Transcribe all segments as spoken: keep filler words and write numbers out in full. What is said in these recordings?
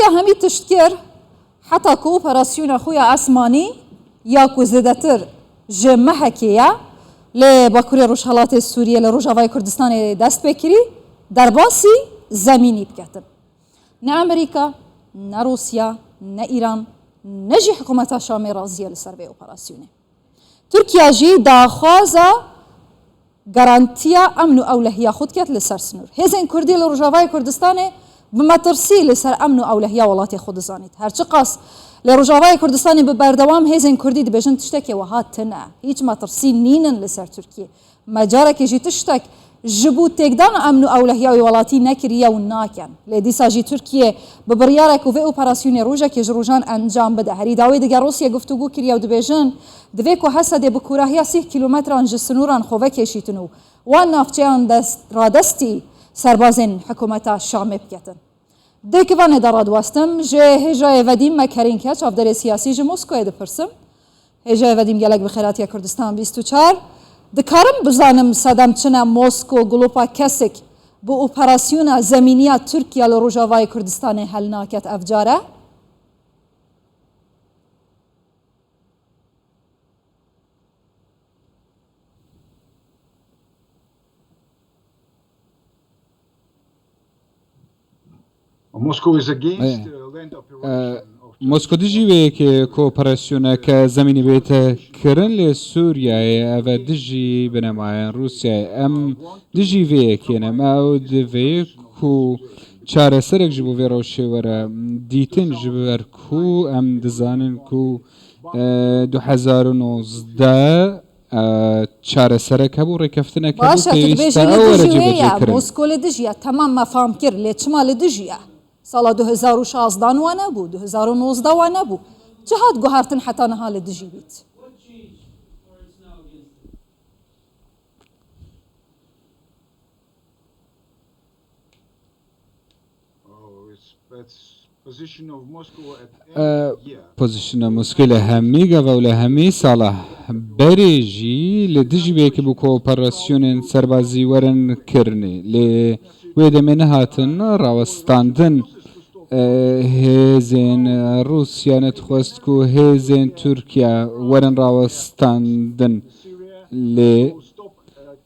Tirkiye hemî tişt kir, heta ku operasyona xwe ya esmanî ya ku zêdetir ji mehekê ye, li Bakurê Rojhelatê Sûriyê, li Rojavayê Kurdistanê dest pê kirî, derbasî zemînî biketin. Ne Amerîka, ne Rûsya, ne Îran, ne jî hikûmeta Şamê razî ye li ser vê operasyonê. Tirkiye jî daxwaza garantiya emn û ewlehiya xwe diket li ser sinûr. Hêzên Kurdî li Rojavayê Kurdistanê bi metirsî li ser emn û ewlehiya welatê xwe dizanît. Her çiqas li Rojavayê Kurdistanê bi berdewam hêzên Kurdî dibêjin tiştekê wiha tune. Hîç metirsî nînin li ser Tirkiyê. Me carekê jî tiştek ji bo têkdana emn û ewlehiya wê welatî nekiriye û nakin. Lê dîsa jî Tirkiye bi biryarek û vê operasyonê rojekê ji rojan encam bide. Herî dawî dige Rûsya guftûgû kiriye û dibêjin, divê ku Hesedê bi kûrahiya sîh kîlometran ji sinûran xwe vekêşîtin û wan navçeyan dest, radestî serbazên hikûmeta Şamê biketin. Di kivanê de radiwestim, ji hêjayê vedîm me Kerîn Keç, çavderê siyasî ji Moskoyê dipirsim. Hêjayê vedîm gelek bi xêr hatiye Kurdistan bîst û çar. Dikarim bizanim sedem çi ne Mosko, Gulûpa Kesik bi operasyona zemîniya Tirkiye li Rojavayê Kurdistanê helnaket ev care? Moscow is against, uh, land operation of Mosko dijî vê yekê ku operasyoneke zemînî bête kirin li Sûriyeyê, ev e dijî binemayên Rûsyayê. Em dijî vê yekê ne. Me ew divê ku çareserek ji bo vê rewşê were dîtin, ji ber ku em dizanin ku, e, du hezar û nozdeh, e, çareserek hebû, rêkeftinek hebû, Baş e, tu pêwîst dibêjî e li ew were dijî wê ye, cîbecîkirin. Mosko li dijî ye, temam me fam kir, lê çima li dijî ye? Sala du hezar û şazdan we nebû, du hezar û nozdeh we nebû. Çi hat guhertin heta niha li dijî bît? Oh, it's, it's position of Moscow at E, end year. Pozîsyona Moskê li hemî gava û li hemî sala berê jî li dijî vê yekê bû ku operasyonên serbazî werin kirinê. Lê wê demê nehatin rawestandin, e, hêzên Rûsya nedixwest ku hêzên Tirkiye werin rawestandin. Lê,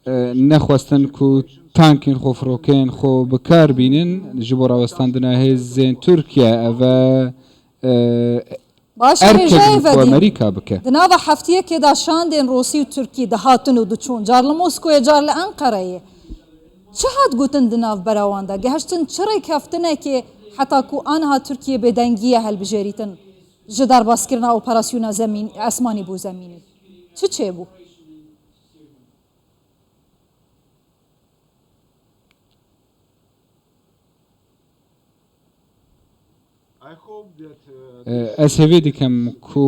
e, nexwestin ku tankên xwe, firokeyên xwe bi kar bînin ji bo rawestandina hêzên Tirkiye. Ev e, e, Baş e, erkek hêjayê ji ku vedîm. Amerîka bike. Di nava heftiyekê de şandên Rûsî û Tirkî dihatin û diçûn. Car li Moskoyê, car li Enqereyê. Çi hat gotin di navbera wan de? Gehiştin çi rêkeftinekê heta ku aniha Tirkiye bêdengî ye hilbijêrîtin ji derbaskirina operasyona zemîn-, esmanî bo zemînî? Çi çêbû? E, ez hêvî dikim ku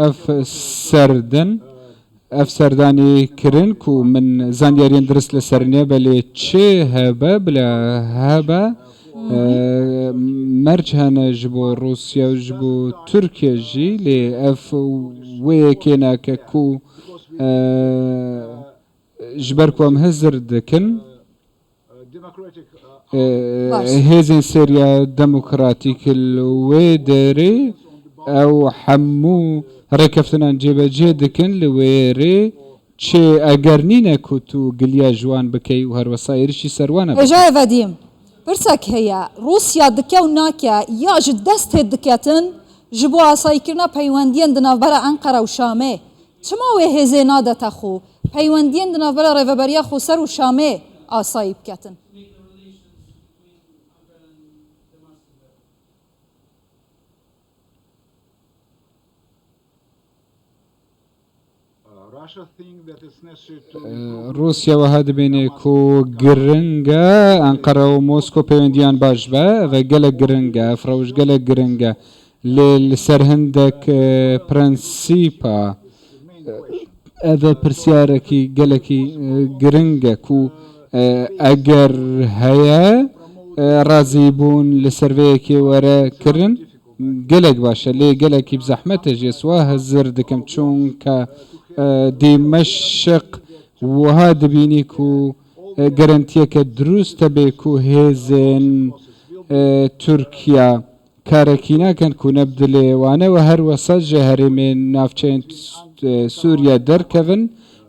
ev serdin, ev serdanî kirin ku min zanyariyên dirist li ser nîne, belê çi hebe, bila hebe, e, merc hene ji bo Rûsya û ji bo Tirkiye jî, lê ev wê yekê nake ku, e, ji ber ku em hizir dikin, e, Baş. Hêzên Sêriya Demokratîk li wê derê ew hemû rêkeftinan cêbecê dikin, li wê rê çi eger nîne ku tu giliya ji wan bikey û herwesa êrişî ser wan e bikey? Hêjayê vedîm, pirsek heye, Rûsya dike û nake ya ji dest tê diketin ji bo asayîkirina peywendiyên di navbera Enqere û Şamê? Çima wê hêzê nadete xwe, peywendiyên di navbera Rêveberiya Xweser û Şamê asayî biketin? Rûsya wiha dibîne ku giring e Enqere û Mosko peywendiyan baş be. Ev e gelek giring e, ev rewş gelek giring e. Lê li ser hindek, e, prensîpa, e, ev e pirsiyarekî gelekî, e, giring e ku, e, eger heye, e, razîbûn li ser vê yekê were kirin, gelek baş e, lê gelekî bi zehmet e jî. Ez wa hizir dikim, çunke, e, Dîmeşiq wiha dibînî ku, e, garantiyeke dirust hebe ku hêzên, e, Tirkiye karekî nakin ku ne bi dilê wan e û her wesa ji herêmên navçeyên Sûriye derkevin,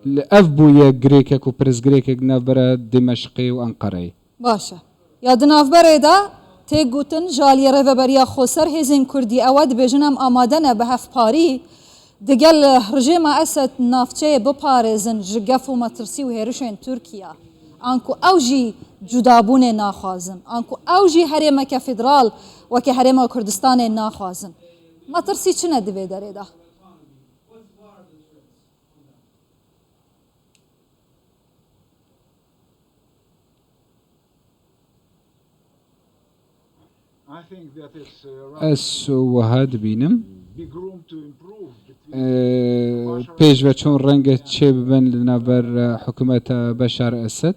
li ev bûye girêkek û pirsgirêkek di navbera Dimeşqê û Enqereyê. Baş e. Ya di navberê de tê gotin, ji aliyê Rêveberiya Xweser Hêzên Kurdî ew e, dibêjin, em amade ne bi hevparî digel rejêma Esed navçeyê biparêzin ji gef û metirsî û hêrişên Tirkiye. Anku ew jî cudabûnê naxwazin. Anku ew jî herêmeke federal weke Herêma Kurdistanê naxwazin. Metirsî çi ne di vê derê de? Ez wiha dibînim. Pêşveçûn renge çêbibin li navber hikûmeta Beşar Esed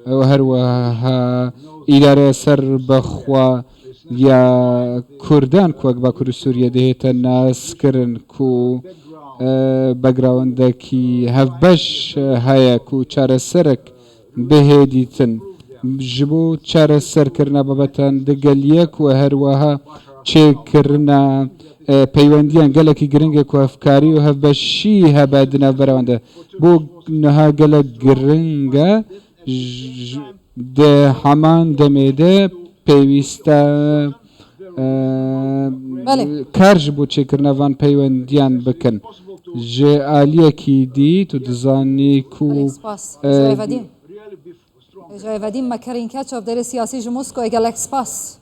û her wiha îdareya serbixwe ya Kurdan ku wek Bakurê Sûriyê dihête naskirin ku backgroundekî hevbeş heye ku çareserek bihê dîtin. Ji bo çareserkirina babetan digel yek û her wiha çêkirina peywendiyan gelekî giring e ku hevkarî û hevbeşî hebe di navbera wan de. Bo niha gelek giring e. Di heman demê de pêwîst e kar ji bo çêkirina van peywendiyan bikin. Ji aliyekî dî tu dizanî ku Jayê vedî me kerîn ke çavdêrê siyasî ji Moskoyê gelek spas.